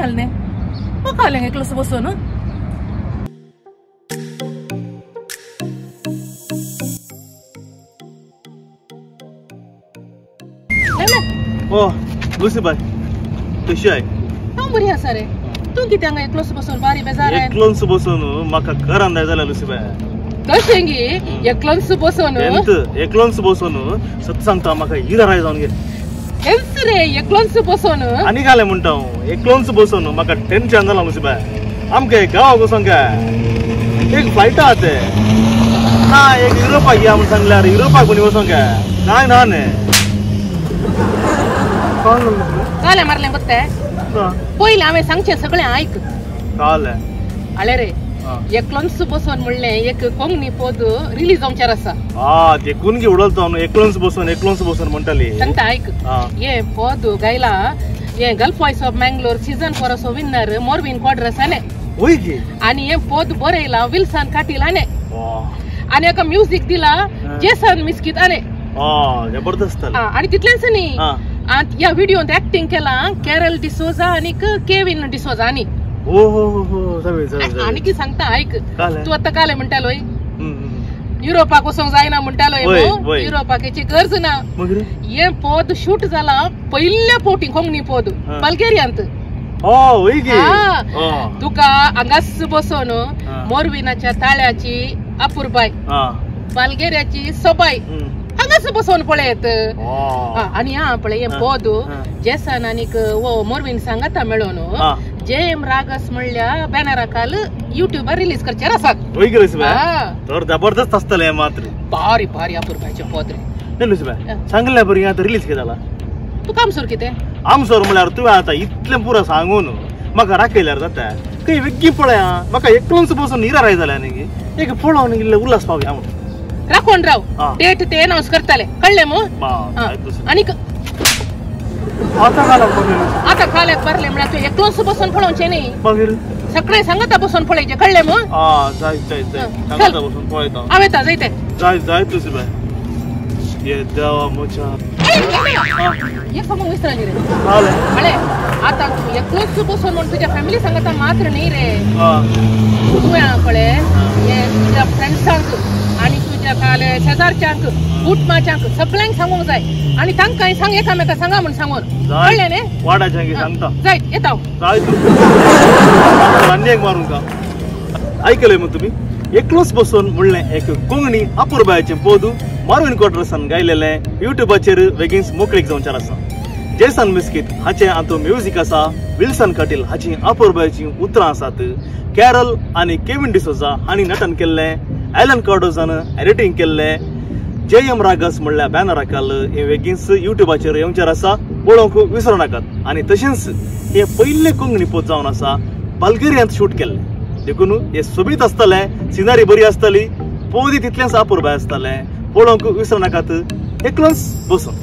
घालने मग एकलोस बसून ओ लुसी बाय कशी आहे? हांव बरी आसा रे. तूं कितें हांगा एकलोस बसून बारी बेजार आहे? एकलोस बसून म्हाका घरान जाय जाल्यार लुसी बाय. कशें गी एकलोस बसून? एकलोस बसून सत सांगता म्हाका इराय जावन गेलें. हेंच रे एकलोस बसून आनी घालें म्हणटा हांव. एकलोस बसून म्हाका टेन्शन जालां लुसी बाय. आमगे गांवाक वचोंक काय एक फ्लायट आहा ते ना एक युरोपाक या म्हूण सांगल्यार युरोपाक कोणी वचोंक काय काय ना न्ही. काले मारलें गोत्ते पयलें हांवें सांगचें सगळें आयक. आले रे एकलोन्स बसून म्हणलें एक कोंकणी पद रिलीज जावचेर आसा. ते कोणगी उडलतो न्हू एकलोन्स बसून एकलोन्स बसून म्हणटाली. सांगता आयक. हे पद गायला हे Gulf voice of Mangalore season 4 असो विनर मोरवीन क्वाड्रस हाणें. आनी हे पद बरयला विल्सन काटील हाणें आनी एका म्युजीक दिला जेसन मिस्कीत हाणें. जबरदस्त. आनी तितलेंच न्ही ह्या व्हिडियोंत एक्टिंग केला कॅरल डिसोजा आनी केविन डिसोजा. आनी आनी कितें सांगता आयक. तूं आतां काले म्हणटालो युरोपाक वचोंक जायना म्हणटालो. युरोपाक हेची गरज ना. हें पद शूट जाला पयल्या फावटी कोंकणी पद बल्गेरियांत. तुका हांगाच बसून मोरविनाच्या ताळ्याची अपुरबाय बल्गेरियाची सोबाय हांगाच बसून पळयत. आनी हा पळय हें पद जेसन आनीक वो मोरवीन सांगाता मेळोन जे एम रागस म्हणल्या बॅनरा काल युट्यूबार रिलीज करचेर आसात. जबरदस्त आसतलें मात्र भारी भारी अपुरबायचें पद रे. सांगल्या बरी आतां रिलीज कितें जाला? तुका आमसोर कितें? आमसोर म्हणल्यार तुवें आतां इतलें पुरो सांगून म्हाका राखयल्यार जाता. खंय वेगळी पळया म्हाका एकलोच बसून निराराय जाल्या न्ही. एक पळोवन इल्लें उल्हास पावया म्हणून राखोन राव. डेट ते अनाउन्स करताले कळ्ळें मू? आनीक आतां काल्याक बरलें म्हळ्यार तूं एकलोच बसून पळोवचें न्ही. सगळें सांगता बसून पळयचें कळ्ळें मू? हांव येता जायते. जाय जाय तुजी बाय. ये देवा म्हज्या एक सांगूंक विसरली रे. हळे आतां तूं एकलोच बसून म्हूण तुज्या फॅमिली सांगता मात्र न्ही रे. तुवें पळय हे तुज्या फ्रेंड्सांक आनी तुज्या काले शेजारच्यांक कुटुंबाच्यांक सगळ्यांक सांगूंक जाय आनी तांकांय सांग एकामेका सांगा म्हूण सांगून कळ्ळें न्ही? वाडाच्यांक सांगता. जायत येता हांव. जाय तूं आनी एक मारूंक आयकलें मग तुमी एकलोच बसून म्हणलें एक कोंकणी अपुरबायेचें पद मारवीन क्वाड्रसान गायलेलें युट्यूबाचेर बेगीन मोकळीक जावचेर आसा. जेसन मिस्कीत हाचें हातूंत म्युजीक आसा. विल्सन काटील हाचीं अपुरबायेचीं उतरां आसात. कॅरल आनी केविन डिसोजा हांणी नटन केल्लें. एलन कार्डोजान एडिटींग केल्लें. जे एम रागस म्हणल्यार बॅनरा काल हें बेगीनच युट्यूबाचेर येवचेर आसा. पळोवंक विसरूं नाकात. आनी तशेंच हें पयलें कोंकणी पद जावन आसा बल्गेरियांत शूट केल्लें. देखून हें सोबीत आसतलें. सिनरी बरी आसतली. पदी तितलेंच अपुरबाय आसतलें. पळोवंक विसरूं नाकात. एकलोच बसून.